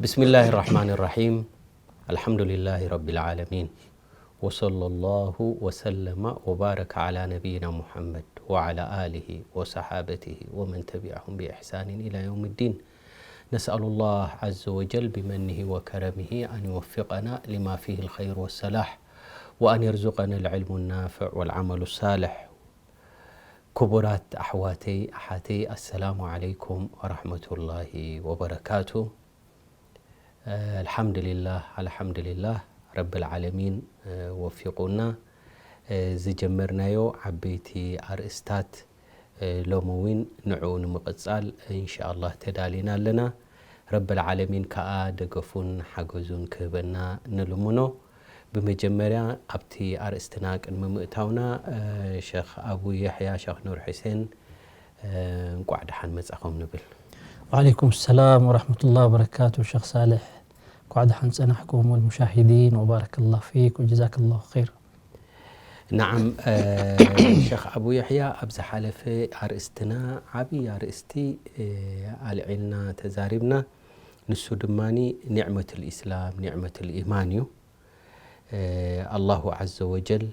بسم الله الرحمن الرحيم. الحمد لله رب العالمين. وصلى الله وسلم وبارك على نبينا محمد وعلى آله وصحابته ومن تبعهم بإحسان إلى يوم الدين. نسأل الله عز وجل بمنه وكرمه أن يوفقنا لما فيه الخير والصلاح، وأن يرزقنا العلم النافع والعمل الصالح. ክቡራት ኣሕዋተይ ኣሓተይ፣ ኣሰላሙ ዓለይኩም ወራሕመቱላሂ ወበረካቱ። ኣልሓምዱሊላህ፣ ኣልሓምዱሊላህ ረብል ዓለሚን ወፊቁና። ዝጀመርናዮ ዓበይቲ ኣርእስታት ሎሚ እውን ንዕኡ ንምቕጻል እንሻኣላህ ተዳሊና ኣለና። ረብል ዓለሚን ከኣ ደገፉን ሓገዙን ክህበና ንልምኖ። ብመጀመርያ ኣብቲ ኣርእስትና ቅድሚ ምእታውና፣ ሸኽ ኣቡ የሕያ፣ ሸኽ ኑር ሑሴን፣ እንቋዕ ደሓን መጻኹም ንብል። وعليكم السلام ورحمة الله وبركاته ሸኽ ሳልሕ። እንኳዕ ደሓን ጸናሕኩም والمشاهدين وبارك الله فيك وجزاك الله خير. نعم، ሸኽ ኣቡ የሕያ፣ ኣብ ዝሓለፈ ኣርእስትና ዓብዪ ኣርእስቲ ኣልዒልና ተዛሪብና። ንሱ ድማ ኒዕመት ልኢስላም፣ ኒዕመት ልኢማን እዩ። ኣላሁ ዓዘ ወጀል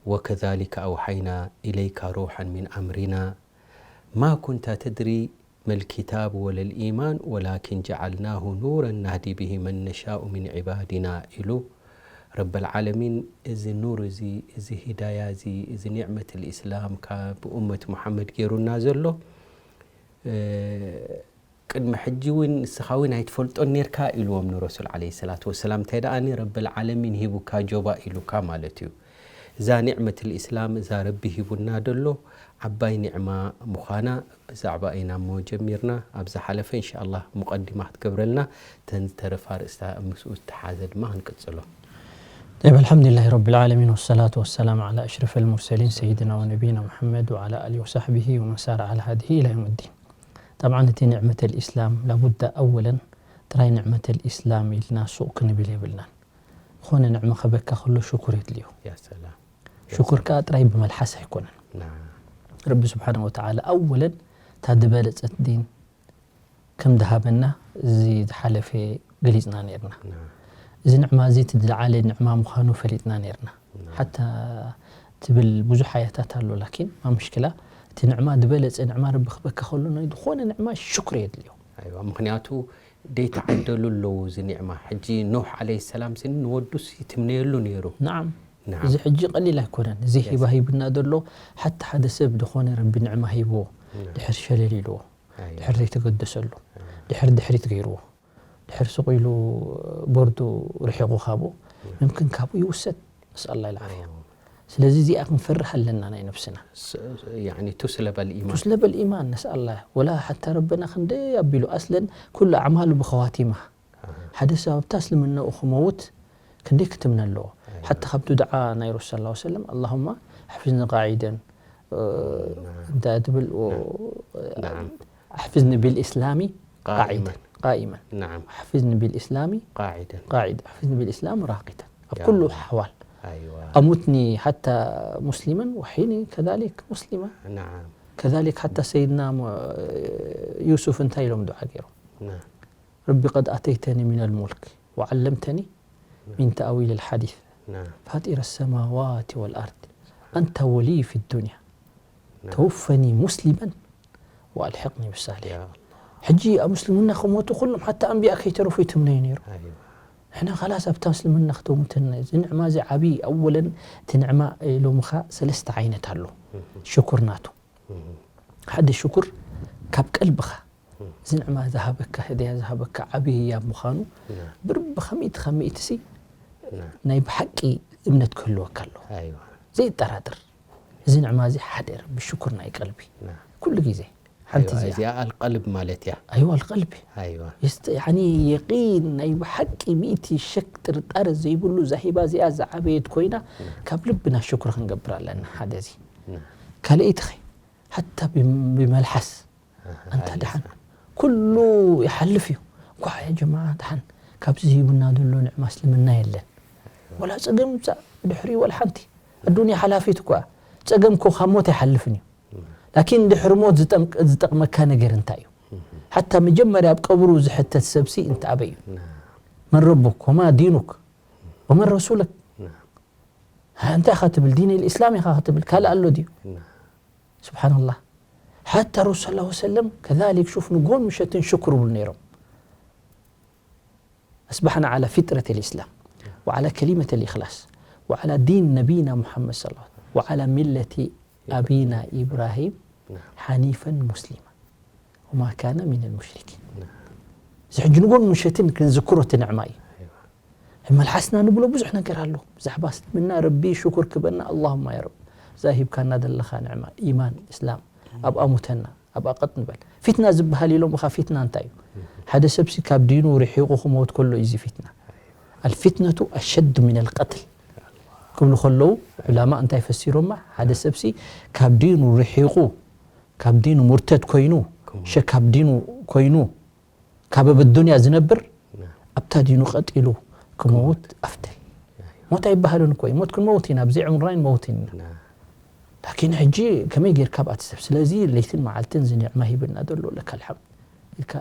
وكذلك أوحينا إليك روحا من أمرنا ما كنت تدري ما الكتاب ولا الإيمان ولكن جعلناه نورا نهدي به من نشاء من عبادنا ኢሉ ረበል ዓለሚን። እዚ ኑር እዚ፣ እዚ ሂዳያ እዚ፣ እዚ ኒዕመት ልኢስላም ካብ ኡመት ሙሓመድ ገይሩና ዘሎ፣ ቅድሚ ሕጂ እውን ንስኻ እውን ኣይትፈልጦን ኔርካ ኢልዎም ንረሱል ዓለይሂ ሰላቱ ወሰላም። እንታይ ደኣ ረበል ዓለሚን ሂቡካ ጆባ ኢሉካ ማለት እዩ። እዛ ኒዕመት ልኢስላም እዛ ረቢ ሂቡና ደሎ ዓባይ ኒዕማ ምዃና ብዛዕባ ኢና እሞ ጀሚርና። ኣብ ዝሓለፈ እንሻኣላህ ሙቐዲማ ክትገብረልና ተን ዝተረፋ ርእስታ ምስኡ ዝተሓዘ ድማ ክንቅጽሎ። طيب، الحمد لله رب العالمين والصلاة والسلام على أشرف المرسلين سيدنا ونبينا محمد وعلى آله وصحبه ومن سار على هديه إلى يوم الدين. طبعا እቲ ኒዕመት ልኢስላም ላቡዳ ኣወለን ጥራይ ኒዕመት ልኢስላም ኢልና ሱቕ ክንብል የብልናን። ዝኾነ ንዕማ ክበካ ከሎ ሽኩር የድልዮ። ያ ሰላም። ሽኩር ከኣ ጥራይ ብመልሓስ ኣይኮነን። ናም። ረቢ ስብሓነ ወተዓላ ኣወለን እታ ዝበለጸት ዲን ከም ድሃበና እዚ ዝሓለፈ ገሊጽና ነርና። ናም። እዚ ንዕማ እዚ እቲ ዝለዓለ ንዕማ ምዃኑ ፈሊጥና ነርና። ናም። ሓታ ትብል ብዙሕ ኣያታት ኣሎ፣ ላኪን ማ ምሽክላ እቲ ንዕማ ዝበለጸ ንዕማ ረቢ ክበካ ከሎ ናይ ዝኾነ ንዕማ ሽኩር የድልዮ። ኣይዋ፣ ምኽንያቱ ደይተዓደሉ ኣለዉ እዚ ኒዕማ። ሕጂ ኖህ ዓለይሂ ሰላም ስኒ ንወዱስ ይትምነየሉ ነይሩ። ናዓም። ናዓም። እዚ ሕጂ ቀሊል ኣይኮነን። እዚ ሂባ ሂብና ዘሎ ሓታ ሓደ ሰብ ዝኾነ ረቢ ንዕማ ሂብዎ፣ ናም። ድሕር ሸለል ኢልዎ፣ ኣይዋ። ድሕር ዘይተገደሰሉ፣ ኣይዋ። ድሕር ድሕሪት ገይርዎ፣ ድሕር ስቕ ኢሉ ቦርዱ ርሒቑ ካብኡ፣ ምምክን ካብኡ ይውሰድ። ነስኣል ኣላህ ልዓፍያ። ኦ። ስለዚ እዚኣ ክንፈርህ ኣለና ናይ ነብስና። ስ-፣ ያኒ ቱስለበል ኢማን። ቱስለበል ኢማን ነስኣል ኣላህ። ወላ ሓታ ረበና ክንደይ ኣቢሉ ኣስለን ኩሉ ኣዕማሉ ብኸዋቲማ። ኣሃ። ሓደ ሰብ ኣብታ እስልምናኡ ክመውት ክንደይ ክትምነ ኣለዎ። ኣይዋ። ሓታ ካብቲ ዱዓ ናይ ረሱል ሰለላሁ ዐለይሂ ወሰለም፣ اللهم أحفظني قاعدا፣ እ፣ ናም። እንታይ ትብል፣ እ፣ ናም። أحفظني بالإسلام قائما. قاعدا، قائما. ናም። أحفظني بالإسلام قاعدا. قاعدا، أحفظني بالإسلام راقدا። ኣብ ያ ኩሉ ኣላህ። ኣሕዋል ኣይዋ። أمتني حتى مسلما وأحيني كذلك مسلما. ናም። كذلك حتى سيدنا م-، يوسف እንታይ ኢሎም ዱዓ ገይሮም? ናም። رب قد آتيتني من الملك وعلمتني من تأويل الحديث ናም። فاطر السماوات والأرض أنت ولي في الدنيا ናም። توفني مسلما وألحقني بالصالحين. ያ ኣላህ። ሕጂ ኣብ ምስልምና ክሞቱ ኩሎም ሓታ ኣንቢያ ከይተረፉ ይትምነዩ ነይሩ። ኣይዋ። ሕና ኻላስ ኣብታ ምስልምና ክተሙተና እዩ። እዚ ንዕማ እዚ ዓብዪ ኣወለን እቲ ንዕማ ሎምኻ ሰለስተ ዓይነት ኣሎ። እህ። ሽኩር ናቱ። እህ። ሓደ ሽኩር ካብ ቀልብኻ እዚ ንዕማ ዝሃበካ፣ ህድያ ዝሃበካ ዓብዪ ህያብ ምዃኑ ብርቢ ከሚእቲ ከሚእቲ ሲ ናይ ብሓቂ እምነት ክህልወካ ኣለዎ። ዘይጠራጥር። እዚ ንዕማ እዚ ሓደ ረቢ ሽኩር ናይ ቀልቢ ኩሉ ግዜ ሓንቲ እዚኣ። እዚኣ ኣልቀልብ ማለት እያ። ኣይዋ ኣልቀልቢ። ኣይዋ። ያኒ የቂን ናይ ብሓቂ ሚእቲ ሸክ ጥርጣረ ዘይብሉ እዛ ሂባ እዚኣ ዝዓበየት ኮይና ካብ ልብና ሽኩር ክንገብር ኣለና። ሓደ እዚ ካልኣይቲ ኸ ሓታ ብመልሓስ ኣንታ ደሓን ኩሉ ይሓልፍ እዩ። እኳ ያ ጀማዓ ደሓን ካብዚ ዝሂቡና ዘሎ ንዕማ እስልምና የለን። ወላ ጸገም ምጻእ ድሕሪ ወላ ሓንቲ ኣዱንያ ሓላፊት እኳ ጸገም እኮ ካብ ሞት ኣይሓልፍን እዩ። ላኪን ድሕሪ ሞት ዝጠቅመካ ነገር እንታይ እዩ? ሓታ መጀመርያ ኣብ ቀብሩ ዝሕተት ሰብሲ እንተ ኣበይ እዩ? መን ረቡክ ወማ ዲኑክ ወመን ረሱለክ? እንታይ ኢኻ ትብል? ዲን ልእስላም ኢኻ ክትብል ካልእ ኣሎ ድዩ? ስብሓንላህ። ሓታ ረሱል ሰለላሁ ዐለይሂ ወሰለም ከዛሊክ ሹፍ ንጎን ምሸትን ሽክር ይብሉ ነይሮም። أصبحنا على فطرة الإسلام وعلى كلمة الإخلاص وعلى دين نبينا محمد صلى الله عليه وسلم وعلى ملة أبينا إبراهيم حنيفا مسلما وما كان من المشركين. እዚ ሕጂ ንጎን ምሸትን ክንዝክሮ እቲ ንዕማ እዩ። መልሓስና ንብሎ ብዙሕ ነገር ኣሎ ብዛዕባ እስልምና። ረቢ ሽኩር ክበና ኣላሁማ ያ ረብ። እዛ ሂብካና ዘለኻ ንዕማ ኢማን እስላም ኣብኣ ሙተና ኣብኣ ቀጥ ንበል። ፊትና ዝበሃል ኢሎም እኻ ፊትና እንታይ እዩ? ሓደ ሰብሲ ካብ ዲኑ ርሒቑ ክመውት ከሎ እዩ እዚ ፊትና። ኣልፊትነቱ ኣሸዱ ሚን ኣልቀትል ክብሉ ከለዉ ዑላማ እንታይ ፈሲሮማ? ሓደ ሰብሲ ካብ ዲኑ ርሒቑ ካብ ዲኑ ሙርተድ ኮይኑ ሸ ካብ ዲኑ ኮይኑ ካብ ኣብ ኣዱንያ ዝነብር ኣብታ ዲኑ ቀጢሉ ክመውት ኣፍደል። ሞት ኣይበሃልን እኮ እዩ። ሞት ክንመውት ኢና፣ ብዘይ ዕምርና ንመውት ኢና። ላኪን ሕጂ ከመይ ጌርካ ኣብኣ ትሰብ? ስለዚ ለይትን መዓልትን እዚ ኒዕማ ሂብና ዘሎ ለካ ኣልሓምድ ኢልካ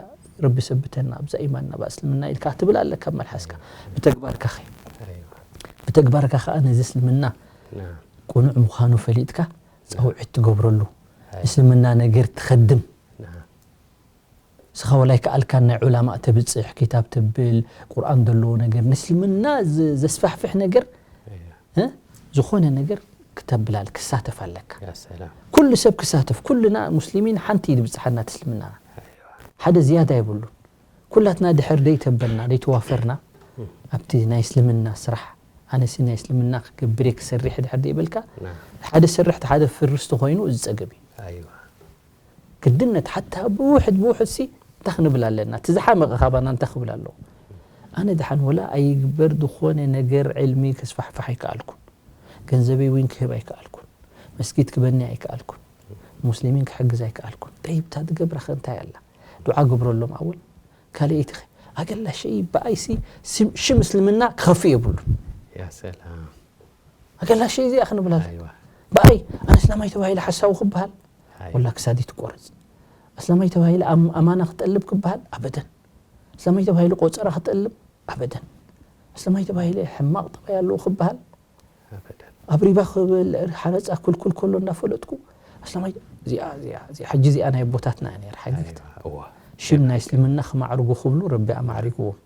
ረቢ ሰብተና ኣብዛ ኢማን ናብኣ እስልምና ኢልካ ትብል ኣለካ ኣብ መልሓስካ። ብተግባርካ ኸ ብተግባርካ ከዓ ነዚ እስልምና ቅኑዕ ምዃኑ ፈሊጥካ ፃውዒት ትገብረሉ፣ እስልምና ነገር ትኸድም። ንስኻ ወላ ኣይከኣልካን ናይ ዑላማእ ተብፅሕ፣ ኪታብ ተብል፣ ቁርኣን ዘለዎ ነገር፣ ንእስልምና ዘስፋሕፍሕ ነገር ዝኾነ ነገር ክተብል ክሳተፍ ኣለካ። ኩሉ ሰብ ክሳተፍ፣ ኩልና ሙስሊሚን ሓንቲ ኢድ ብፅሓና እቲ እስልምናና ሓደ ዝያዳ የብሉን። ኩላትና ድሕር ደይተበልና ደይተዋፈርና ኣብቲ ናይ እስልምና ስራሕ፣ ኣነሲ ናይ እስልምና ክገብር እየ ክሰርሕ ድሕር ደይበልካ፣ ሓደ ሰርሕ ሓደ ፍርስ ተኾይኑ እዚ ፀገም እዩ። ግድነት ሓታ ብውሕድ ብውሕድ ሲ እንታይ ክንብል ኣለና? እቲ ዝሓመቐ ካባና እንታይ ክብል ኣለዎ? ኣነ ድሓን ወላ ኣይግበር ዝኾነ ነገር ዕልሚ ከስፋሕፋሕ ኣይከኣልኩን፣ ገንዘበይ እውን ክህብ ኣይከኣልኩን፣ መስጊድ ክበኒ ኣይከኣልኩን፣ ሙስሊሚን ክሕግዝ ኣይከኣልኩን። ጠይብ እታ ዝገብራ ከ እንታይ ኣላ? ዱዓ ገብረሎም ኣወል ካልኣይቲ ኸ ኣገላሸይ ብኣይሲ ሽም እስልምና ክኸፍእ የብሉን። ኣገላሸይ እዚኣ ክንብላ ብኣይ ኣነ እስላማይ ተባሂለ ሓሳዊ ክበሃል ወላ ክሳዲ ትቆረፅ። እስላማይ ተባሂለ ኣማና ክጠልብ ክበሃል ኣበደን። እስላማይ ተባሂለ ቆፀራ ክጠልብ ኣበደን። እስላማይ ተባሂለ ሕማቕ ጠባይ ኣለዎ ክበሃል ኣብ ሪባ ክብል ሓረፃ ክልኩል ከሎ እንዳፈለጥኩ ኣስላማይ እዚኣ እዚኣ እዚኣ ሕጂ እዚኣ ናይ ኣቦታትና እያ ነይራ ሓጊግታ። ሽም ናይ እስልምና ክማዕርጉ ክብሉ ረቢ ኣማዕሪግዎም፣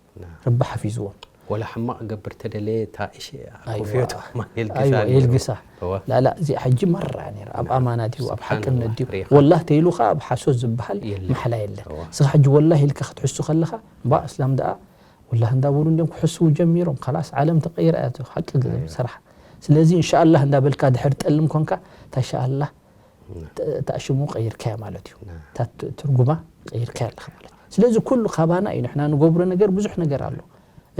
ረቢ ሓፊዝዎም። ወላ ሕማቕ ገብር ተደለየ እታ እሺ ኣይዋ። ኮፍዮት ማን የልግሳ ኣይዋ፣ ነይሩ። የልግሳ። እዋ። ላላ እዚኣ ሕጂ መራ እያ ነይራ። ኣብ ኣማና ድዩ ኣብ ሓቅነት ድዩ? ሪኻ። ወላ ተይሉ ኸዓ ኣብ ሓሶት ዝበሃል የለን። ማሕላ የለን። እዋ። እስኻ ሕጂ ወላ ኢልካ ክትሕሱ ከለኻ እምባ እስላም ደኣ ወላሂ እንዳበሉ እንዲዮም ክሕስዉ ጀሚሮም። ካላስ ዓለም ተቀይራ እያ፣ እቲ ሓቂ ሰራሕ። ስለዚ እንሻኣላህ እንዳበልካ ድሕር ጠልም ኮንካ፣ እታ ሻኣላህ ተ-፣ እታ ሽሙ ቀይርካያ ማለት እዩ። እታ ት-፣ ትርጉማ ቀይርካያ ኣለኻ ማለት እዩ። ስለዚ ኩሉ ካባና እዩ፣ ንሕና ንገብሮ ነገር ብዙሕ ነገር ኣሎ።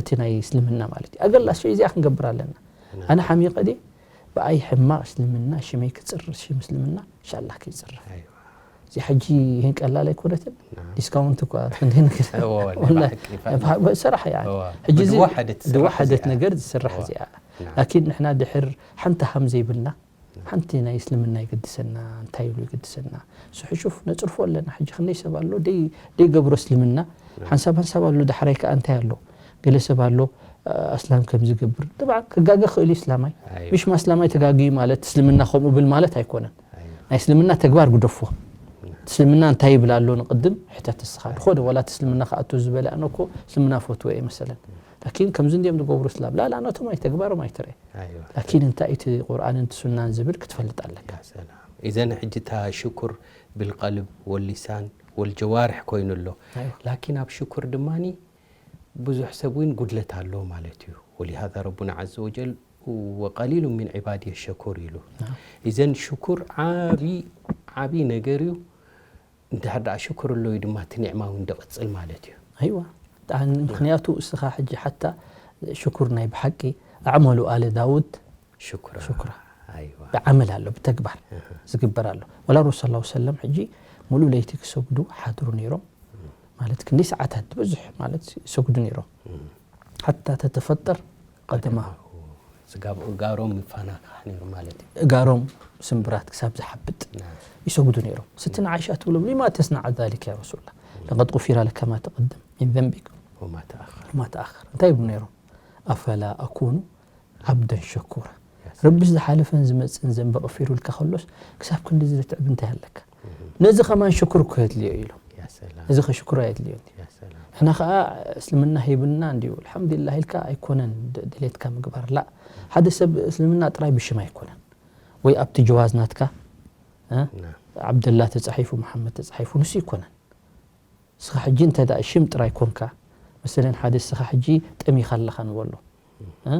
እቲ ናይ እስልምና ማለት እዩ። ኣገላሽ እዚኣ ክንገብር ኣለና። ኣነ ሓሚቐ ድየ ብኣይ ሕማቕ እስልምና ሽመይ ክፅርር፣ ሽም እስልምና እንሻኣላህ ከይፅርር። እዚ ሕጂ ይህን ቀላል ኣይኮነትን። ዲስካውንት እኳ ክንደይ ነገር እዎ፣ ናይ ወላሂ፣ ብሓቂ ፋ-፣ ብሓ-፣ ሰራሕ እያ። እዎ። ሕጂ እዚ ብድዋ ሓደ ትስራሕ ብድዋ ሓደ እዚኣ። ነገር ዝስራሕ እዎ። እዚኣ። ናም። ላኪን ንሕና ድሕር ሓንቲ ሃም ዘይብልና፣ ናም። ሓንቲ ናይ እስልምና ይገድሰና፣ እንታይ ይብሉ ይገድሰና። ስሑሹፍ ነፅርፎ ኣለና። ሕጂ ክንደይ ሰብ ኣሎ፣ ደይ-፣ ደይገብሮ እስልምና፣ ናም። ሓንሳብ ሓንሳብ ኣሎ፣ ዳሕራይ ከኣ እንታይ ኣሎ? ገለ ሰብ ኣሎ፣ ኣስላም ከም ዝገብር። ጥብዓ ክጋገ ክእል እዩ እስላማይ። ኣይዋ። ምሽ ማስላማይ ተጋግዩ ማለት እስልምና ከምኡ ብል ማለት ኣይኮነን። ኣይዋ። ናይ እስልምና ተግባር ግደፎ። እስልምና እንታይ ይብል ኣሎ ንቅድም ሕተት እስኻ። ድኾ ዶ ዋላ እቲ እስልምና ክኣቱ ዝበለ ኣነ እኮ እስልምና ፈትዎ እየ መሰለን። ላኪን ከምዚ እንዲኦም ዝገብሩ እስላም። ላ፣ ላ፣ ናቶም ኣይ ተግባሮም ኣይትርአ። ኣይዋ። ላኪን እንታይ እቲ ቁርኣንን እቲ ሱናን ዝብል ክትፈልጥ ኣለካ። ያ ሰላም። ኢዘን ሕጂ እታ ሽኩር ብልቀልብ ወሊሳን ወልጀዋርሕ ኮይኑ ኣሎ። ኣይዋ። ላኪን ኣብ ሽኩር ድማኒ ብዙሕ ሰብ እውን ጉድለት ኣሎ ማለት እዩ። ወሊሃዛ ረቡና ዐዘ ወጀል ወቀሊሉ ሚን ዒባድየ ሸኩር ኢሉ። ናም። ኢዘን ሽኩር ዓቢ፣ ዓቢ ነገር እዩ። እንድሕር ደኣ ሽኩር ኣሎ እዩ ድማ እቲ ኒዕማ እውን ድቕጽል ማለት እዩ። ኣይዋ። ጣን-፣ ምኽንያቱ እስኻ ሕጂ ሓታ ሽኩር ናይ ብሓቂ ኣዕመሉ ኣለ ዳውድ ሽኩራ። ሽኩራ። ኣይዋ። ብዓመል ኣሎ፣ ብተግባር እህ። ዝግበር ኣሎ። ወላ ረሱል ሰለላሁ ዐለይሂ ወሰለም ሕጂ ሙሉእ ለይቲ ክሰግዱ ሓድሩ ነይሮም። እም። ማለት ክንደይ ሰዓታት ብዙሕ ማለት ይሰግዱ ነይሮም። እም። ሓታ ተተፈጠር ቀደማ። ስጋብ እጋሮም ይፋናካሕ ነይሩ ማለት እዩ። እጋሮም ስምብራት ክሳብ ዝሓብጥ ና። ይሰግዱ ነይሮም። ስትና ዓይሻ ትብሎም፣ "ሊማ ተስናዕ ዛሊክ ያ ረሱሉላህ?" እም። لقد غفر لك ما تقدم من ذنبك وما تأخر وما تأخر እንታይ ይብሉ ነይሮም ኣፈላ ኣኩኑ ዓብደን ሸኩራ يا سلام. ረቢስ ዝሓለፈን ዝመፅእን ዘንቢ ቐፊሩልካ ከሎስ ክሳብ ክንዲ ዝትዕብ እንታይ ኣለካ ነዚ ከማን ሽኩር እኮ የድልዮ ኢሎም يا سلام እዚ ከሽኩር ኣየድልዮን يا سلام ንሕና ከዓ እስልምና ሂብና እንዲዩ ኣልሓምዱሊላህ ኢልካ ኣይኮነን ድ- ድሌትካ ምግባር ላ ሓደ ሰብ እስልምና ጥራይ ብሽም ኣይኮነን ወይ ኣብቲ ጀዋዝ ናትካ እ? نعم ዓብደላ ተፃሒፉ መሓመድ ተፃሒፉ ንሱ ይኮነን እስኻ ሕጂ እንተ ደኣ ሽም ጥራይ ኮንካ መሰለን ሓደ እስኻ ሕጂ ጠሚኻ ኣለኻ ንበሎ እ?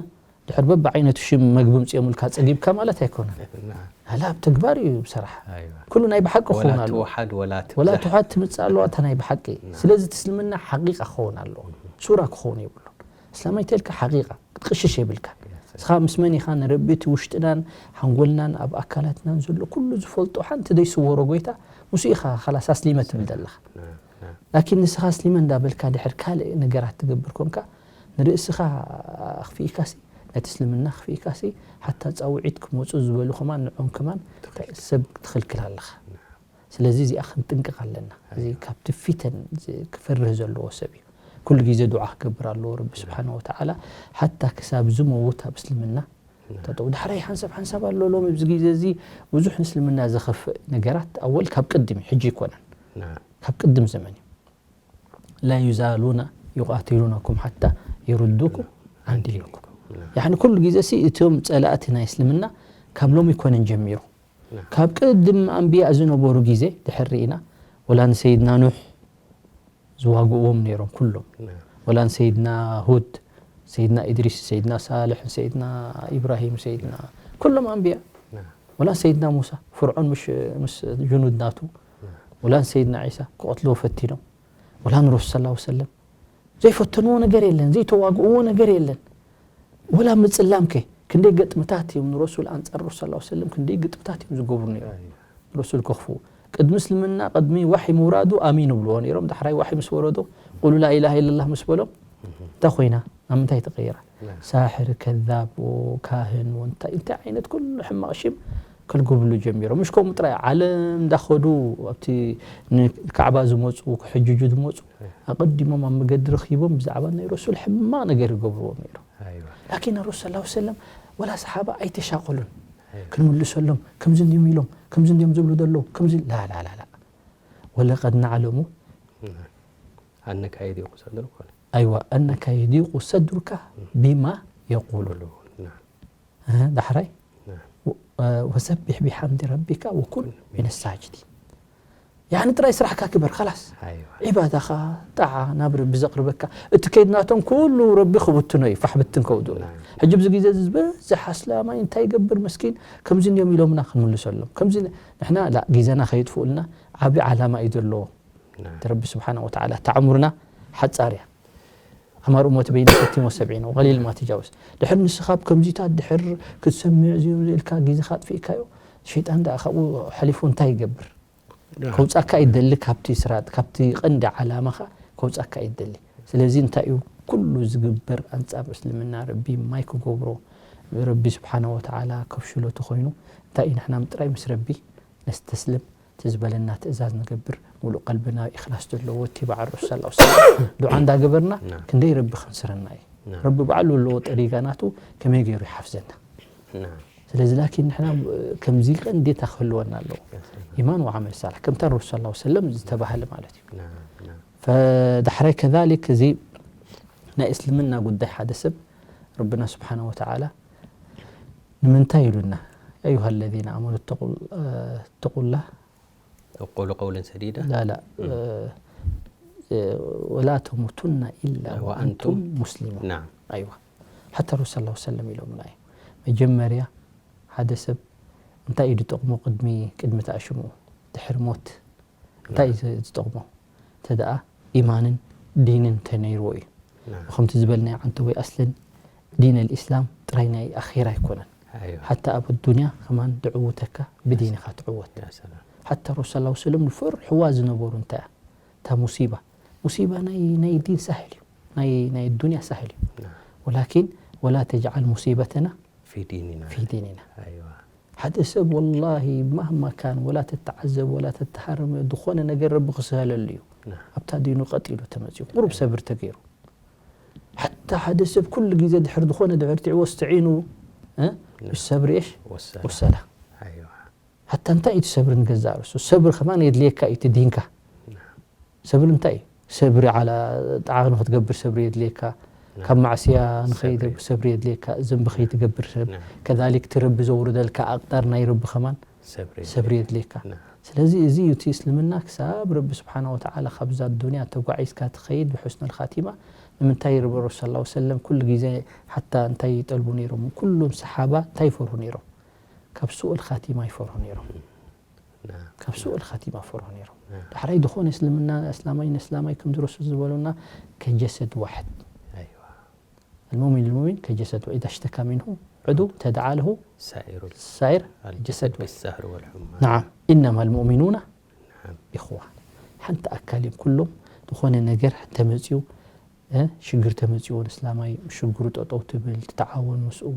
ድሕር በብዓይነቱ ሽም መግቢ ምፅኦምልካ ፀጊብካ ማለት ኣይኮነን نعم ኣላ ኣብ ተግባር እዩ ብሰራሕ أيوة ኩሉ ናይ ብሓቂ ክኸውን ولا ኣለዎ توحد ولا ወላ تبزح ትውሓድ ትምፅእ ኣለዋ እታ ናይ ብሓቂ ስለዚ እቲ እስልምና ሓቂቃ ክኸውን ኣለዎ ሱራ ክኸውን የብሉን እስላም ኣይተልካ ሓቂቃ ክትቅሽሽ የብልካ እስኻ ምስ መን ኢኻ ንረቢ እቲ ውሽጥናን ሓንጎልናን ኣብ ኣካላትናን ዘሎ ኩሉ ዝፈልጦ ሓንቲ ዘይስወሮ ጎይታ ምስ ኢኻ ካላስ ኣስሊመ ትብል ዘለኻ نعم نعم ላኪን ንስኻ ኣስሊመ እንዳበልካ ድሕር ካልእ ነገራት ትገብር ኮንካ ንርእስኻ ኣኽፊእካሲ ነቲ እስልምና ኣኽፊእካሲ ሓታ ፃውዒት ክመፁ ዝበሉ ከማን ንዖም ከማን ሰብ ትኽልክል ኣለኻ ስለዚ እዚኣ ክንጥንቅቕ ኣለና እዚ ካብቲ ፊተን ዝ- ክፈርህ ዘለዎ ሰብ እዩ ኩሉ ግዜ ዱዓ ክገብር ኣለዎ ረቢ ስብሓን ወተዓላ ሓታ ክሳብ ዝመውት ኣብ እስልምና ጠጠው ዳሕራይ ሓንሳብ ሓንሳብ ኣሎ ሎም ኣብዚ ግዜ እዚ ብዙሕ ንእስልምና ዘኸፍእ ነገራት ኣወል ካብ ቅድም እዩ ሕጂ ይኮነን نعم ካብ ቅድም ዘመን እዩ لا يزالون يقاتلونكم حتى يردوكم عن دينكم يعني ኩሉ ግዜ ሲ እቶም ጸላእቲ ናይ እስልምና ካብ ሎም ይኮነን ጀሚሩ نعم ካብ ቅድም ኣንብያ ዝነበሩ ግዜ ድሕር ርኢና ወላ ንሰይድና ኑሕ ዝዋግእዎም ነይሮም ኩሎም نعم ወላ ንሰይድና ሁድ ሰይድና ኢድሪስ ሰይድና ሳልሕ ሰይድና ኢብራሂም ሰይድና ኩሎም ኣንብያ نعم ወላ ሰይድና ሙሳ ፍርዖን ምሽ ምስ ጅኑድ ናቱ ወላ ሰይድና ዒሳ ክቐትልዎ ፈቲኖም ወላ ንረሱል ስ ሰለም ዘይፈተንዎ ነገር የለን ዘይተዋግእዎ ነገር የለን ወላ ምፅላም ከ ክንደይ ገጥምታት እዮም ንረሱል ኣንፃር ረሱል ስ ሰለም ክንደይ ግጥምታት እዮም ዝገብሩ ነይሮም ረሱል ከኽፍኡ ቅድሚ እስልምና ቅድሚ ዋሒ ምውራዱ ኣሚን ይብልዎ ነይሮም ዳሕራይ ዋሒ ምስ ወረዶ ቁሉ ላኢላሃ ኢለላህ ምስ በሎም እንታይ ኮይና ኣብ ምንታይ ተቀይራ ሳሕር ከዛብ ካህን እንታይ እንታይ ዓይነት ኩሉ ሕማቅ ሽም ከልጉብሉ ጀሚሮም ምሽ ከምኡ ጥራይ ዓለም እንዳኸዱ ኣብቲ ንካዕባ ዝመፁ ክሕጅጁ ዝመፁ ኣቐዲሞም ኣብ መገዲ ረኺቦም ብዛዕባ ናይ ረሱል ሕማቅ ነገር ይገብርዎም ነይሮም أيوة ላኪን ረሱል ስ ሰለም ወላ ሰሓባ ኣይተሻቀሉን ክንምልሰሎም ከምዚ እንዲዮም ኢሎም ከምዚ እንዲዮም ዝብሉ ዘለዉ ከምዚ ላላላላ ወለቀድ ናዕለሙ أنك يضيق صدرك ኣይዋ أنك يضيق صدرك بما يقولون نعم ዳሕራይ نعم وسبح بحمد ربك وكن من الساجدين يعني ጥራይ ስራሕካ ክበር خلاص أيوة ዒባዳኻ ጣዓ ናብ ረቢ ዘቕርበካ እቲ ከይድናቶም ኩሉ ረቢ ክብትኖ እዩ ፋሕ ብትን ከውድኡ እዩ ሕጂ ብዚ ግዜ እዚ ዝበዝሕ ኣስላማይ እንታይ ይገብር መስኪን ከምዚ እንዲዮም ኢሎምና ክንምልሰሎም ከምዚ ንሕና ላ ግዜና ከይጥፍኡልና ዓብዪ ዓላማ እዩ ዘለዎ نعم ረቢ ስብሓን ወተዓላ እታ ዕምሩና ሓፃር እያ ኣማር እሞት በይነ ሰቲን ወሰብዒን ወቀሊል ማትጃውስ ድሕር ንስኻ ብ ከምዚታት ድሕር ክትሰምዕ እዚኦም ኢልካ ግዜኻ ኣጥፊእካዮ ሸይጣን ደኣ ካብኡ ሓሊፉ እንታይ ይገብር ከውፃካ ይደሊ ካብቲ ስራጥ ካብቲ ቀንዲ ዓላማኻ ከውፃካ ይደሊ ስለዚ እንታይ እዩ ኩሉ ዝግበር ኣንፃር እስልምና ረቢ ማይ ክገብሮ ረቢ ስብሓነ ወተዓላ ከፍሽሎ ተኮይኑ እንታይ እዩ ንሕና ምጥራይ ምስ ረቢ ነስተስልም እቲ ዝበለና ትእዛዝ ንገብር ሙሉእ ቀልብና ኢኽላስ ዘለዎ እቲባዕ ረሱል ስ ሰለም ዱዓ እንዳገበርና ክንደይ ረቢ ከንስረና እዩ ረቢ ባዕሉ ኣለዎ ጠሪጋ ናቱ ከመይ ገይሩ ይሓፍዘና ስለዚ ላኪን ንሕና ከምዚ ቀንዴታ ክህልወና ኣለዎ ኢማን ወዓመል ሳልሕ ከምታ ረሱል ስ ሰለም ዝተባህለ ማለት እዩ ፈዳሕራይ ከዛሊክ እዚ ናይ እስልምና ጉዳይ ሓደ ሰብ ረብና ስብሓነ ወተዓላ ንምንታይ ኢሉና ኣዩሃ ለዚነ ኣመኑ ተቁላ وقولوا قولا سديدا ላላ ወላ ተሙቱና ኢላ ወአንቱም ሙስሊሙን نعم ኣይዋ ሓታ ረሱል ስ ሰለም ኢሎምና እዩ መጀመርያ ሓደ ሰብ እንታይ እዩ ዝጠቕሞ ቅድሚ ቅድሚ ተኣሽምኡ ድሕሪ ሞት እንታይ እዩ ዝጠቕሞ እንተ ደኣ ኢማንን ዲንን እንተነይርዎ እዩ ከምቲ ዝበልናዮ ዓንተ ወይ ኣስልን ዲን ኣልእስላም ጥራይ ናይ ኣኼራ ኣይኮነን ሓታ ኣብ ኣዱንያ ከማን ድዕውተካ ብዲንኻ ትዕወት ሓታ ረሱል ስ ሰለም ዝፈርሕዋ ዝነበሩ እንታይ እያ እታ ሙሲባ ሙሲባ ናይ ናይ ዲን ሳህል እዩ ናይ ናይ ዱንያ ሳህል እዩ ወላኪን ወላ ተጅዓል ሙሲበተና في ديننا ፊ ዲንና أيوة ሓደ ሰብ ወላሂ ማህማ ካን ወላ ተተዓዘብ ወላ ተተሃረመ ዝኾነ ነገር ረቢ ክስሀለሉ እዩ። ኣብታ ዲኑ ቀጥ ኢሉ ተመፅኡ ቁሩብ ሰብር ተገይሩ። ሓታ ሓደ ሰብ ኩሉ ግዜ ድሕር ዝኾነ ድሕር ትዕወ ስተዒኑ እ? ብሰብሪ እሽ ወሰላ። ወሰላ። ኣይዋ። ሓታ እንታይ እዩ እቲ ሰብሪ ንገዛእ ርእሱ? ሰብሪ ከማን የድልየካ እዩ እቲ ዲንካ። ሰብሪ እንታይ እዩ? ሰብሪ ዓላ ጣዕኻ ንክትገብር ሰብሪ የድልየካ። ካብ ማዕስያ ንኸይደ ሰብሪ የድልየካ። ዘንቢ ከይትገብር ሰብ። ከዛሊክ እቲ ረቢ ዘውርደልካ ኣቅዳር ናይ ረቢ ከማን ሰብሪ ሰብሪ የድልየካ። የድልየካ። ስለዚ እዚ እዩ እቲ እስልምና ክሳብ ረቢ ስብሓነ ወተዓላ ካብዛ ዱንያ ተጓዒዝካ ትኸይድ ብሑስነል ኻቲማ። ንምንታይ ረቢ ረሱል ሰለላሁ ዐለይሂ ወሰለም ኩሉ ግዜ ሓታ እንታይ ይጠልቡ ነይሮም? ኩሎም ሰሓባ እንታይ ይፈርሁ ነይሮም? ካብ ሱኡል ኻቲማ ይፈርሁ ነይሮም። ናም። ካብ ሱኡል ኻቲማ ይፈርሁ ነይሮም። ናም። ዳሕራይ ዝኾነ እስልምና እስላማይ ንእስላማይ ከምዚ ረሱል ዝበሉና ከጀሰድ ዋሕድ። ኣይዋ። المؤمن للمؤمن كالجسد وإذا اشتكى منه عضو تداعى له ሳኢሩ سائر الجسد. بالسهر والحمى. نعم. إنما المؤمنون ናም። إخوة. ሓንቲ ኣካል እዮም ኩሎም። ዝኾነ ነገር ተመፅዩ እ፣ ሽግር ተመፅዎ ንእስላማይ ሽግሩ ጠጠው ትብል ትተዓወን ምስኡ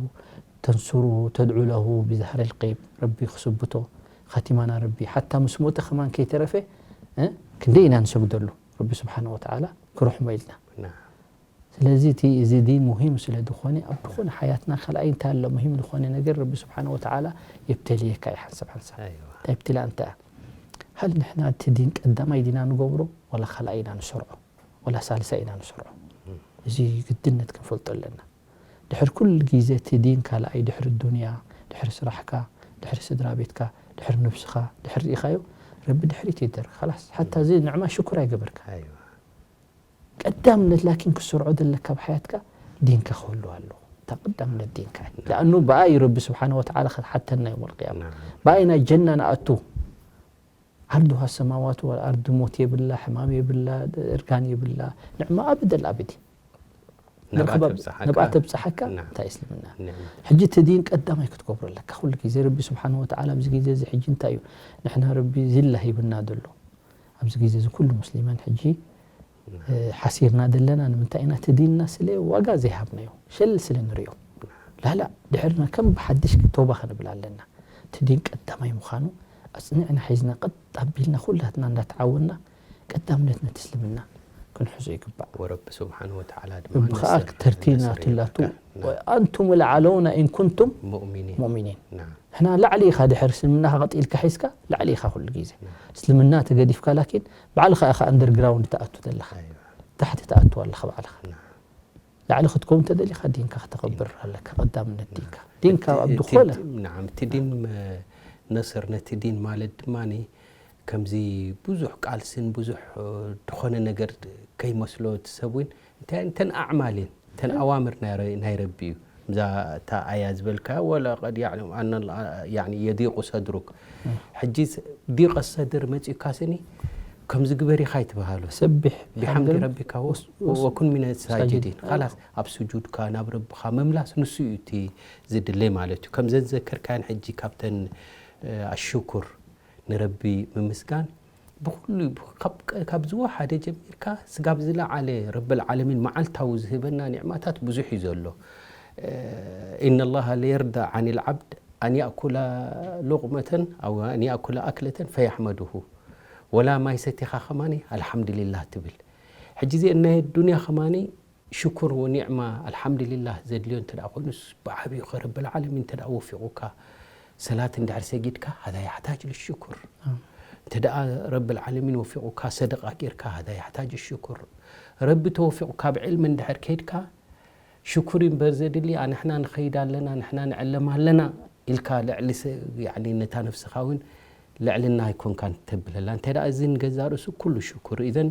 ተንስሩ ተድዑ ለሁ ብዛህረ ልቀይብ ረቢ ክስብቶ ኻቲማና ረቢ ሓታ ምስ ሞተ ከማን ከይተረፈ እ፣ ክንደይ ኢና ንሰግደሉ ረቢ ስብሓነ ወተዓላ ክርሕሞ ኢልና። ናም። ስለዚ እቲ እዚ ዲን ሙሂም ስለ ዝኾነ ኣብ ዝኾነ ሓያትና ካልኣይ እንታይ ኣሎ ሙሂም ዝኾነ ነገር ረቢ ስብሓነ ወተዓላ የብተልየካ እዩ ሓንሳብ ሓንሳብ። ኣይዋ። እንታይ ብትላ እንታይ እያ? ሃል ንሕና እቲ ዲን ቀዳማይ ዲና ንገብሮ ወላ ካልኣይ ኢና ንሰርዖ? ወላ ሳልሳይ ኢና ንሰርዖ? እዚ ግድነት ክንፈልጦ ኣለና። ድሕር ኩሉ ግዜ እቲ ዲን ካልኣይ ድሕሪ ዱንያ ድሕሪ ስራሕካ ድሕሪ ስድራ ቤትካ ድሕሪ ነብስኻ ድሕሪ ርኢኻዮ ረቢ ድሕሪት ይደር ላስ ሓታ እዚ ንዕማ ሽኩር ኣይገበርካ። ኣይዋ። ቀዳምነት ላኪን ክሰርዖ ዘለካ ኣብ ሓያትካ ዲንካ ክህሉ ኣለዎ። እታ ቀዳምነት ዲንካ እያ። ለኣኑ ብኣ እዩ ረቢ ስብሓነ ወተዓላ ክትሓተና ዮም ልቅያማ። ናም። ብኣ ኢና ጀና ንኣቱ። ዓርዱሃ ሰማዋቱ ወልኣርድ ሞት የብላ፣ ሕማም የብላ፣ እርጋን የብላ። ንዕማ ኣበደል ኣበዲ። ንኣብኣ ንረኽባ ተብጽሓካ። ንኣብኣ ተብጽሓካ ናም። እንታይ እስልምና? ኒዕማ። ሕጂ እቲ ዲን ቀዳማይ ክትገብሮ ኣለካ። ኩሉ ግዜ ረቢ ስብሓነ ወተዓላ ኣብዚ ግዜ እዚ ሕጂ እንታይ እዩ? ንሕና ረቢ ዚላ ሂብና ዘሎ። ኣብዚ ግዜ እዚ ኩሉ ሙስሊማን ሕጂ፣ እ፣ ሓሲርና ዘለና ንምንታይ ኢና? እቲ ዲንና ስለ ዋጋ ዘይሃብናዮ፣ ሸል ስለ ንሪኦ። ላላ፣ ድሕርና ከም ብሓድሽ ተውባ ክንብል ኣለና። እቲ ዲን ቀዳማይ ምዃኑ ኣጽኒዕና ሒዝና፣ ቀጥ ኣቢልና ኩላትና እንዳተዓወንና፣ ቀዳምነት ነቲ እስልምና ክንሕዞ ይግባእ። ወረቢ ስብሓነ ወተዓላ ድማ ረቢ ኸኣ ነስር፣ ተርቲና ነስር ትላቱ፣ ይብለካ። ናም። "ወኣንቱም ለዓለውና ኢን ኩንቱም ሙእሚኒን። ሙእሚኒን።" ናም። ንሕና ላዕሊ ኢኻ፣ ድሕር እስልምናኻ ቀጢልካ ሒዝካ ላዕሊ ኢኻ ኩሉ ግዜ። ናም። እስልምና ተገዲፍካ፣ ላኪን ባዕልኻ ኢኻ ኣንደርግራውንድ ትኣቱ ዘለኻ። ኣይዋ። ታሕቲ ትኣቱ ኣለኻ ባዕልኻ። ናም። ላዕሊ ክትከውን ተደሊኻ ዲንካ ከተኸብር ኣለካ። ቀዳምነት ዲንካ። ዲንካ እቲ፣ ኣብ እቲ ዝኾነ ዲ-፣ ናም፣ እቲ ዲን መ-፣ ነስር ነቲ ዲን ማለት ድማ ከምዚ ብዙሕ ቃልስን ብዙሕ፣ እ፣ ዝኾነ ነገር ከይመስሎ እቲ ሰብ እውን እንታይ እተን ኣዕማል እየን፣ እተን ኣዋምር ናይ ረ-፣ ናይ ረቢ እዩ። እዛ እታ ኣያ ዝበልካያ ወላ ቀድ ያዕለም ኣነ ያኒ የዲቁ ሰድሩክ። ሕጂ ስ-፣ ዲቀ ሰድር መጺኡካ ስኒ ከምዚ ግበር ኢኻ ይትበሃሉ። ሰቢሕ ቢሓምዲ ቢሓምዲ ረቢካ ወስ-፣ ወስ-፣ ወኩን ሚነ ሳጅዲን። ሳጅዲን። ኻላስ ኣብ ስጁድካ ናብ ረብኻ ምምላስ ንሱ እዩ እቲ ዝድለ ማለት እዩ። ከምዘን ዘከርካያን ሕጂ ካብተን፣ እ፣ ኣሽኩር ንረቢ ምምስጋን ብኹሉ ካብ፣ ካብ ዝወሓደ ጀሚርካ ስጋብ ዝለዓለ ረብል ዓለሚን መዓልታዊ ዝህበና ኒዕማታት ብዙሕ እዩ ዘሎ። እ፣ ኢነ ላሃ ለየርዳ ዓን ልዓብድ ኣን ያእኩላ ሉቕመተን ኣው ኣን ያእኩላ ኣክለተን ፈያሕመድሁ። ወላ ማይ ሰቲኻ ኸማኒ ኣልሓምዱሊላህ ትብል። ሕጂ እዚአን ናይ ኣዱንያ ኸማኒ ሽኩር ወኒዕማ ኣልሓምዱሊላህ ዘድልዮ እንተ ደኣ ኮይኑስ ብዓብዩ ኸ ረብል ዓለሚን እንተ ደኣ ወፊቑካ ሰላት እንድሕር ሰጊድካ ሃዛ ያሕታጅ ልሽኩር። ኣዎ። እንተ ደኣ ረብል ዓለሚን ወፊቑካ ሰደቓ ጌርካ ሃዛ ያሕታጅ ሽኩር። ረቢ ተወፊቑካ ኣብ ዕልሚ እንድሕር ከይድካ ሽኩር እዩ እምበር ዘድሊ፣ "ኣንሕና ንኸይድ ኣለና፣ ንሕና ንዕለም ኣለና" ኢልካ ልዕሊ ሰ-፣ ያዕኒ ነታ ነፍስኻ እውን ልዕልና ኣይኮንካን ተብለላ። እንታይ ደኣ እዚ ንገዛእ ርእሱ ኩሉ ሽኩር። ኢዘን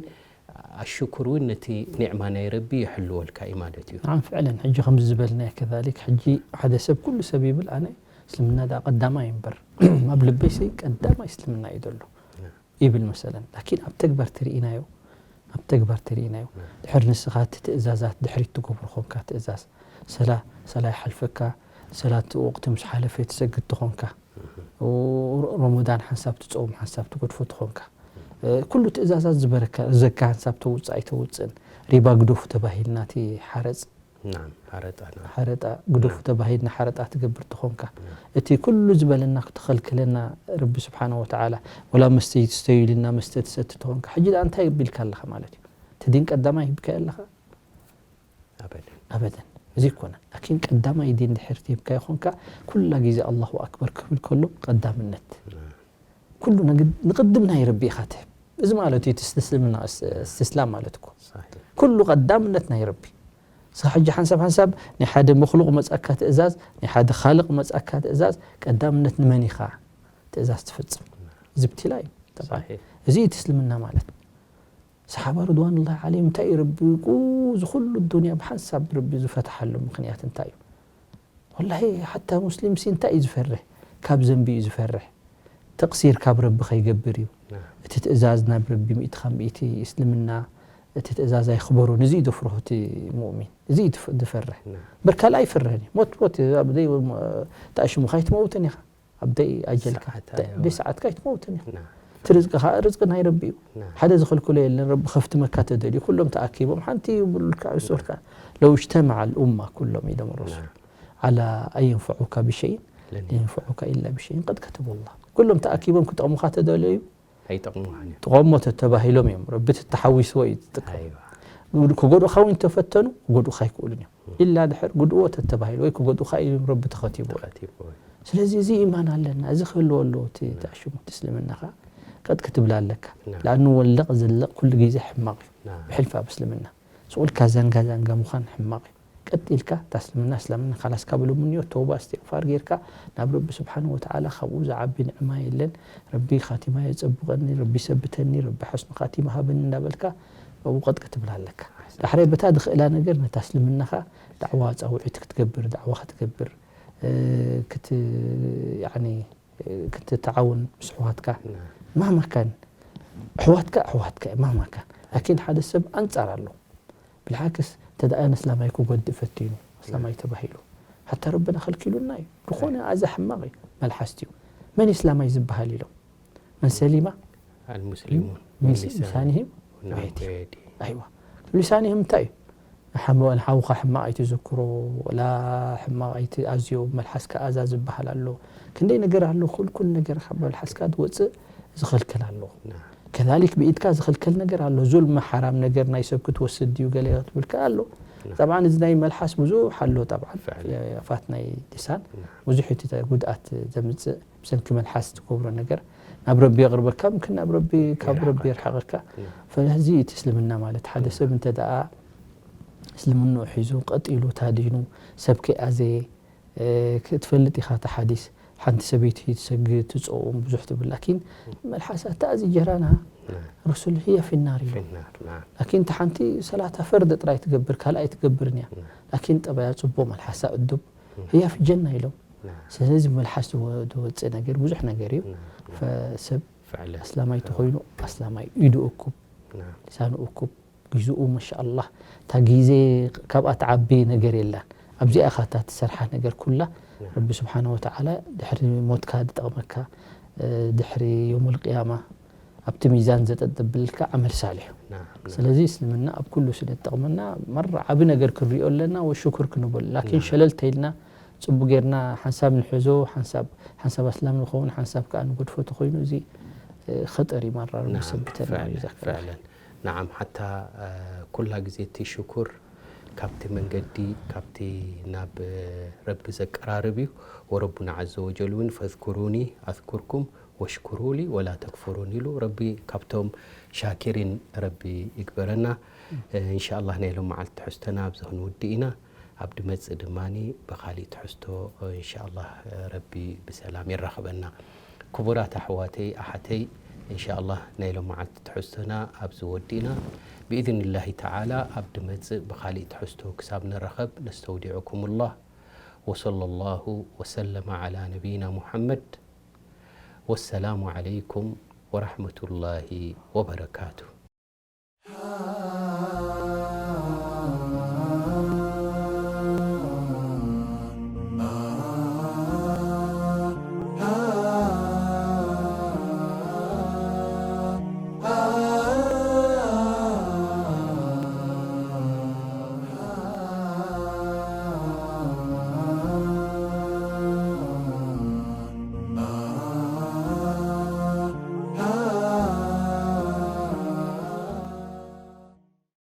ኣሽኩር እውን ነቲ ኒዕማ ናይ ረቢ ይሕልወልካ እዩ ማለት እዩ። ናዓም፣ ፍዕለን። ሕጂ ከምዚ ዝበልናዮ ከዛሊክ፣ ሕጂ ሓደ ሰብ፣ ኩሉ ሰብ ይብል፣ "ኣነ እስልምና ደኣ ቀዳማይ እምበር፣ ኣብ ልበይሲ ቀዳማይ እስልምና እዩ ዘሎ" ይብል መሰለን። ላኪን ኣብ ተግባር ተርኢናዮ፣ ኣብ ተግባር ተርኢናዮ። ድሕር ንስኻ እቲ ትእዛዛት ድሕሪት ትገብሮ ኾንካ፣ ትእዛዝ ሰላ-፣ ሰላ ይሓልፈካ፣ ሰላት ወቕቲ ምስ ሓለፈ ትሰግድ ትኾንካ፣ ሮ-፣ ሮሞዳን ሓንሳብ ትጸውም፣ ሓንሳብ ትገድፎ ትኾንካ፣ እ፣ ኩሉ ትእዛዛት ዝበረካ፣ ዘካ ሓንሳብ ተውጽእ ኣይተውጽእን፣ ሪባ ግደፉ ተባሂልና እቲ ሓረጽ ናም ሓረጣ ናም ሓረጣ ግደፉ ተባሂልና ሓረጣ ትገብር ተኾንካ፣ እቲ ኩሉ ዝበለና ክተኸልክለና ረቢ ስብሓነ ወተዓላ፣ ወላ መስተ ይትስተዩ ኢልና መስተ ትሰቲ ተኾንካ፣ ሕጂ ደኣ እንታይ ቢልካ ኣለኻ ማለት እዩ? እቲ ዲን ቀዳማይ ሂብካዮ ኣለኻ? ኣበደን ኣበደን። እዚ ይኮነ ላኪን ቀዳማይ ዲን ድሕር ሂብካዮ ኾንካ፣ ኩላ ግዜ ኣላሁ ኣክበር ክብል ከሎ ቀዳምነት ኩሉ ንቅድም ናይ ረቢ ኢኻ ትህብ። እዚ ማለት እዩ እቲ እስትስልምና እስትስላም ማለት እኮ ኩሉ ቀዳምነት ናይ ረቢ። ስኻ ሕጂ ሓንሳብ ሓንሳብ ናይ ሓደ መክሉቅ መጻካ ትእዛዝ፣ ናይ ሓደ ካልቅ መጻካ ትእዛዝ፣ ቀዳምነት ንመን ኢኻ ትእዛዝ ትፍጽም? እዚ ብትላ እዩ። እዚ እዩ እቲ እስልምና ማለት። ሰሓባ ርድዋንላሂ ዓለይሂም እንታይ እዩ ረቢ እዚ ኩሉ ዱንያ ብሓንሳብ ረቢ ዝፈትሓሉ ምኽንያት እንታይ እዩ? ወላሂ ሓታ ሙስሊም ሲ እንታይ እዩ ዝፈርህ? ካብ ዘንቢ እዩ ዝፈርህ። ተቕሲር ካብ ረቢ ከይገብር እዩ። እቲ ትእዛዝ ናብ ረቢ ሚእቲ ካብ ሚእቲ እስልምና እቲ ትእዛዝ ኣይኽበሮን። እዚ እዩ ዘፍርሆ እቲ ሙእሚን። እዚ እዩ ዝፈርህ። እምበር ካልእ ኣይፈርህን እዩ። ሞት ሞት እዩ። ኣብ ደይ ተኣሽሙኻ ኣይትመውትን ኢኻ። ኣብ ደይ ኣጀልካ ደይ ሰዓትካ ኣይትመውትን ኢኻ። እቲ ርዝቂ ከዓ ርዝቂ ናይ ረቢ እዩ። ሓደ ዝኽልክሎ የለን። ረቢ ከፍትመካ ተደልዩ ኩሎም ተኣኪቦም ሓንቲ ይብሉልካ ይወስዱልካ። ለው እጅተመዐ ልኡማ ኩሎም ኢሎም ረሱል ዓላ ኣየንፈዑካ ብሸይን ለየንፈዑካ ኢላ ብሸይን ቀድ ከተበላ። ኩሎም ተኣኪቦም ክጠቕሙካ ተደለዩ ኣይጠቕሙኻን እዮም። ጥቐሞ ተተባሂሎም እዮም። ረቢ ተተሓዊስዎ እዩ ዝጥቀም። ኣይዋ ክጎድኡኻ እውን ተፈተኑ ክጎድኡኻ ኣይክእሉን እዮም። ኢላ ድሕር ጉድእዎ ተተባሂሉ ወይ ክጎድኡኻ ኢሉ ረቢ ተኸቲብዎ። ተኸቲብዎ። ስለዚ እዚ ኢማን ኣለና፣ እዚ ክህልዎ ኣለዎ። እቲ ተኣሽሙ እቲ እስልምናኻ ቀጥ ክትብል ኣለካ። ናም። ለኣኑ ወለቕ ዘለቕ ኩሉ ግዜ ሕማቕ እዩ። ናም። ብሕልፊ ኣብ እስልምና ስቕ ኢልካ ዛንጋ ዛንጋ ምዃን ሕማቕ እዩ። ቀጥ ኢልካ እታ እስልምና እስላምና ካላስ ካብ ልምንዮ ተውባ እስትቕፋር ጌርካ ናብ ረቢ ስብሓን ወተዓላ። ካብኡ ዝዓቢ ንዕማ የለን። ረቢ ካቲማ የጸብቐኒ፣ ረቢ ሰብተኒ፣ ረቢ ሓስኑ ካቲማ ሃበኒ እንዳበልካ ኣብኡ ቀጥ ክትብል ኣለካ። ዳሕራይ በታ ዝኽእላ ነገር ነታ እስልምናኻ ዳዕዋ ጻውዒት ክትገብር፣ ዳዕዋ ክትገብር፣ እ፣ ክት-፣ ያዕኒ፣ እ፣ ክትተዓውን ምስ ኣሕዋትካ። ናም። ማማ ካን ኣሕዋትካ ኣሕዋትካ ማማ ካን። ላኪን ሓደ ሰብ ኣንጻር ኣሎ። ብልሓክስ እንተ ደኣ ንእስላማይ ክጎድእ ፈቲኑ፣ እስላማይ ተባሂሉ፣ ሓታ ረብና ከልኪሉና እዩ። ዝኾነ ኣዛ ሕማቕ እዩ። መልሓስቲ እዩ። መን እስላማይ ዝበሃል ኢሎም? መን ሰሊማ المسلمون من لسانهم نعم ويدهم. ويدهم. ኣይዋ ሊሳንህም እንታይ እዩ? ንሓሞ- ንሓውኻ ሕማቕ ኣይትዝክሮ፣ ወላ ሕማቕ ኣይትኣዝዮ፣ መልሓስካ ኣዛ ዝበሃል ኣሎ። ክንደይ ነገር ኣሎ። ኩልኩል ነገር ካብ መልሓስካ ዝወፅእ ዝኸልክል ኣሎ። نعم ከዛሊክ ብኢድካ ዝኸልከል ነገር ኣሎ። ዙልሚ ሓራም ነገር ናይ ሰብ ክትወስድ ድዩ ገለ ክትብል ከኣ ኣሎ። ጠብዓን እዚ ናይ መልሓስ ብዙሕ ኣሎ። ጠብዓን ፍዕላ። ፋት ናይ ሊሳን نعم ብዙሕ እቲ ጉድኣት ዘምፅእ ብሰንኪ መልሓስ ትገብሮ ነገር ናብ ረቢ የቕርበካ፣ ምክን ናብ ረቢ ካብ ረቢ የርሕቐካ። የርሓቐካ። ፈለዚ እቲ እስልምና ማለት ሓደ ሰብ እንተ ደኣ እስልምንኡ ሒዙ ቀጢሉ ታዲኑ ሰብ ከይኣዘየ፣ እ፣ ክትፈልጥ ኢኻ እቲ ሓዲስ ሓንቲ ሰበይቲ ትሰግድ ትፀውም ብዙሕ ትብል ላኪን መልሓሳ ተኣዚ ጀራና نعم ረሱል ህየ ፊናር ኢሉ في النار نعم ላኪን እቲ ሓንቲ ሰላታ ፈርድ ጥራይ ትገብር ካልኣይ ትገብርን እያ نعم ላኪን ጠባያ ፅቡቅ መልሓሳ እዱብ ህያ ፊ ጀና ኢሎም نعم ስለዚ መልሓስ ዝወ- ዝወፅእ ነገር ብዙሕ ነገር እዩ نعم ፈ- ሰብ فعلا ኣስላማይ ተኮይኑ ኣስላማይ ኢዱ እኩብ نعم ልሳኑ እኩብ ግዝኡ ማሻኣላህ እታ ግዜ ካብኣ ትዓቢ ነገር የላን ኣብዚኣ ኢኻ እታ ትሰርሓ ነገር ኩላ ረቢ ስብሓን ወተዓላ ድሕሪ ሞትካ ዝጠቕመካ እ፣ ድሕሪ የውመል ቅያማ ኣብቲ ሚዛን ዘጠጥብልካ ዓመል ሳልሕ እዩ نعم نعم ስለዚ እስልምና ኣብ ኩሉ ስለ ዝጠቕመና መራ ዓቢ ነገር ክንሪኦ ኣለና ወሽኩር ክንበሉ ላኪን ሸለል ተይልና ፅቡ ጌርና ሓንሳብ ንሕዞ ሓንሳብ ሓንሳብ ኣስላም ንኸውን ሓንሳብ ከዓ ንጎድፎ ተኮይኑ እዚ እ፣ ኸጠር እዩ ማራ ረቢ نعم ሰብተና فعلا ጀዛከላ فعلا نعم ሓታ እ፣ ኩላ ግዜ እቲ ሽኩር ካብቲ መንገዲ ካብቲ ናብ እ፣ ረቢ ዘቀራርብ እዩ ወረቡና عز وجل እውን فاذكروني أذكركم واشكروا لي ولا تكفرون ኢሉ ረቢ ካብቶም ሻኪሪን ረቢ ይግበረና እ፣ እንሻ ኣላህ ናይ ሎም መዓልቲ ትሕዝቶና ኣብዚ ክንውድእ ኢና ኣብ ድመፅእ ድማ ብካሊእ ትሕዝቶ እንሻ ኣላህ ረቢ ብሰላም የራኽበና ክቡራት ኣሕዋተይ ኣሓተይ እንሻ ኣላህ ናይ ሎም መዓልቲ ትሕዝቶና ኣብዚ ወዲእና ብኢዝንላሂ ተዓላ ኣብ ድመፅእ ብካሊእ ትሕዝቶ ክሳብ ንራኸብ ነስተውዲዑኩም ላህ وصلى الله وسلم على نبينا محمد والسلام عليكم ورحمة الله وبركاته